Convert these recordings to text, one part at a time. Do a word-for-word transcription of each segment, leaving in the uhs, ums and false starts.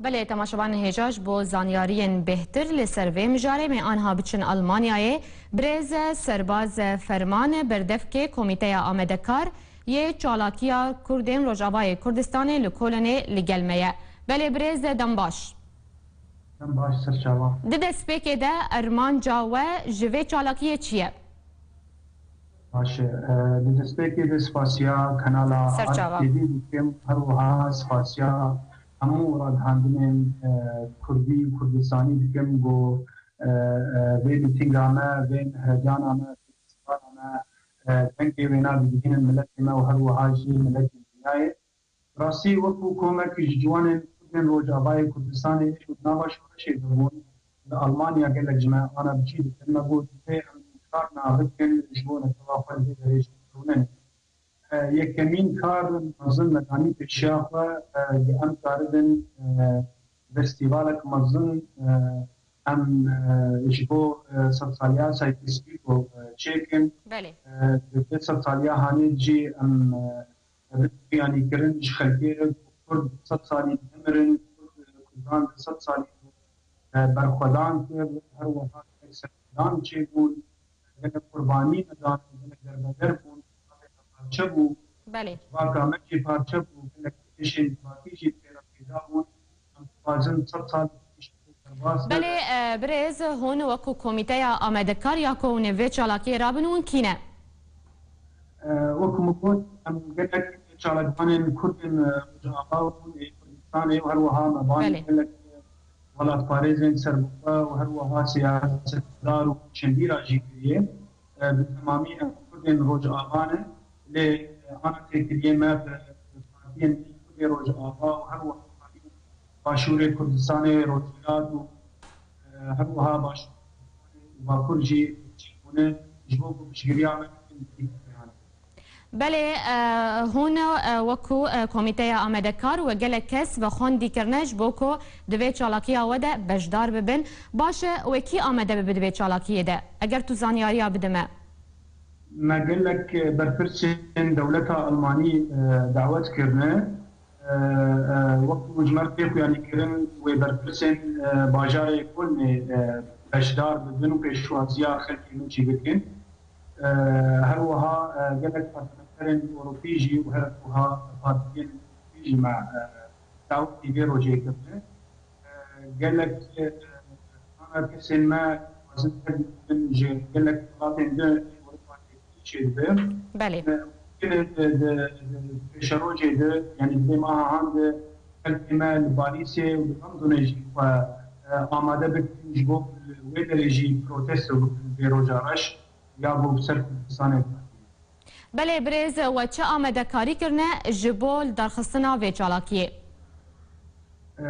Belê, temaşevanên hêja, ji bo zanyariyên bêhtir li ser vê mijarê, me anha biçin Almanyayê. Birêz Serbaz Ferman, berdevkê Komîteya Amadekar yê Çalakiya Kurdên Rojavayê Kurdistanê li Kolonê li gel me ye. Belê birêz, dem baş. Dem baş, ser çavan. Di destpêkê de armanca we ji vê çalakiyê çi ye? Baş e. E, di destpêkê de spasiya kanala Ser çavan. R T V dikim, her wiha spasiya hemû ragihandinên, e, Kurdî û Kurdistanî dikim, ku, e, e, vê mîtînga me, vê mehrejana me, vê festîvala me, e, dengê wêna digihînin miletê me û her wiha jî miletên dinyayê. Rastî, wekî komek ji ciwanên Kurdên Rojavayê Kurdistanê êş û di nava şoreşê de bûn, li Almanya gelek ji me ana biçî dikin, me got, divê em karna bikin ji bo netewa xwe li vê derê jî bikewnin. E, yekemîn kar mezin me danî pêşiya xwe, e, ku em karibin, e, festîvalek mezin, e, em, e, ji bo, e, sedsaliya Sykes-Picot, e, çêkin. Belê. E, di vê sedsaliya hanê jî em, e, Bi yanîkirin ji xelkê re ku Kurd sed salî nemirin, Kurd, Kurdan di sed salî de berxwedan kir, her wiha serkirdana çêbûn, gelek qurbanî nedan, gelek derbeder bûn, parçe bû, Belê. Civaka me jî parçe bû, gelek êşên civakî jî tê re peyda bûn. Em dixwazin sed sal pişt derbas be. Belê, e, birêz, hûn wekû komîteya amadekar ya ku hûn ê vê çalakiyê rabin, hûn kî ne? E, wekî min got, em gelek çalakvanên Kurd in, e, Rojava û ê Kurdistanê û her wiha me banî Belê. Gelek, e, welatparêzên serbixwe û her wiha siyasetdar û çendî ra jî kiriye. E, bi temamî em Kurdên Rojava ne. Lê, e, ana têkiliyê me bi, bi partiyên Kurdê Rojava û her wiha partiyên Başûrê Kurdistanê, Rojhilat û, e, her wiha Başûrê Kurdistanê û Bakur jî çêbûne ji bo ku piştgiriya me bikin. Belê, e, hûn, e, wekû, e, komîteya amadekar we gelek kes vexwendî kirine ji bo ku di vê çalakiya we de beşdar bibin. Baş e, wê kî amade bibe di vê çalakiyê de? Eger tu zanyariya bide me. Me gelek berpirsên dewleta Almanî, e, dawet kirine. E, e, wek ku ji me re tê xuyanîkirin, wê berpirsên, e, bajarê Kolnê, e, beşdar bibin û pêşwaziya xelkê min jî bikin. E, her wiha, e, gelek parlamenterên Ewropî jî û her wiha partiyên Ewropî jî me, e, dawetî vê rojê kirine. E, gelek, e, ana kesên me dixwazin tevlî bibin ji gelek welatên din Ewropa Yekîtî çêdibe. Belê. E, di, di, di pêşerojê de, yanî di vê meha han de xelkê me li Parîsê û li Londonê jî xwe, e, amade bikin ji bo ku li wê derê jî protesto bikin vê roja reş ya bo bi ser Kurdistanê. Belê birêz, we çi amadekarî kirine ji bo lidarxistina vê çalakiyê? E,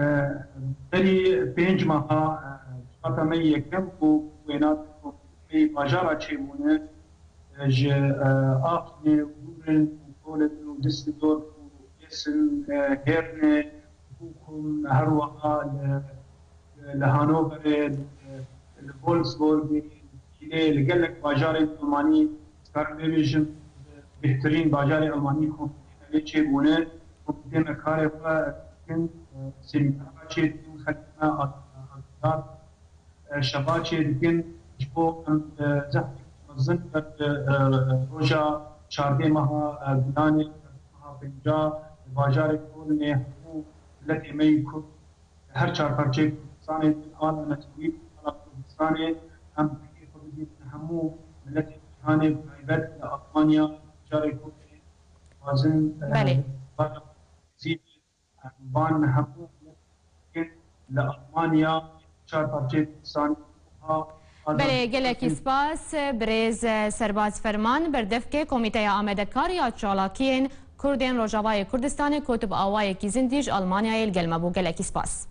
berî pênc meha, e, civata me yekem bû wêna komîteyê bajara çêbûne, e, ji, e, Axnê û Dûrin û Kolin û Düsseldorf û Hessen, e, Herne, Bochum, her wiha li, li Hanoverê, li, li Wolfsburgê, li Kielê, li gelek bajarên Almanî, dikarim vê bêjim, bêhtirîn bajarê Almanî komîteyê me lê çêbûne, komîteyê me karê xwe dikin, semînara çêdikin, xelkê me agahdat, e, şeva çêdikin, ji bo em, e, zehfekî mezin ber, e, e, roja çardê meha, e, Gulanê, meha pênca, bajarê Kolnê hemû miletê me yî Kurd, her çar parçeyê Kurdistanê, ala Netewî, ala Kurdistanê, em pêkê xwe bidînin hemû miletên cîhanê, bi taybet li Almanya, bajarê Kolnê, dixwazin, e, Belê. Van hemû li Almanya çar parçeyê Kurdistanê. Belê, gelekî spas. Birêz Serbaz Ferman, berdevkê Komîteya Amadekar ya Çalakiyên Kurdên Rojavayê Kurdistanê, ku tu bi awayekî zindî ji Almanyayê li gel me bû. Gelekî spas.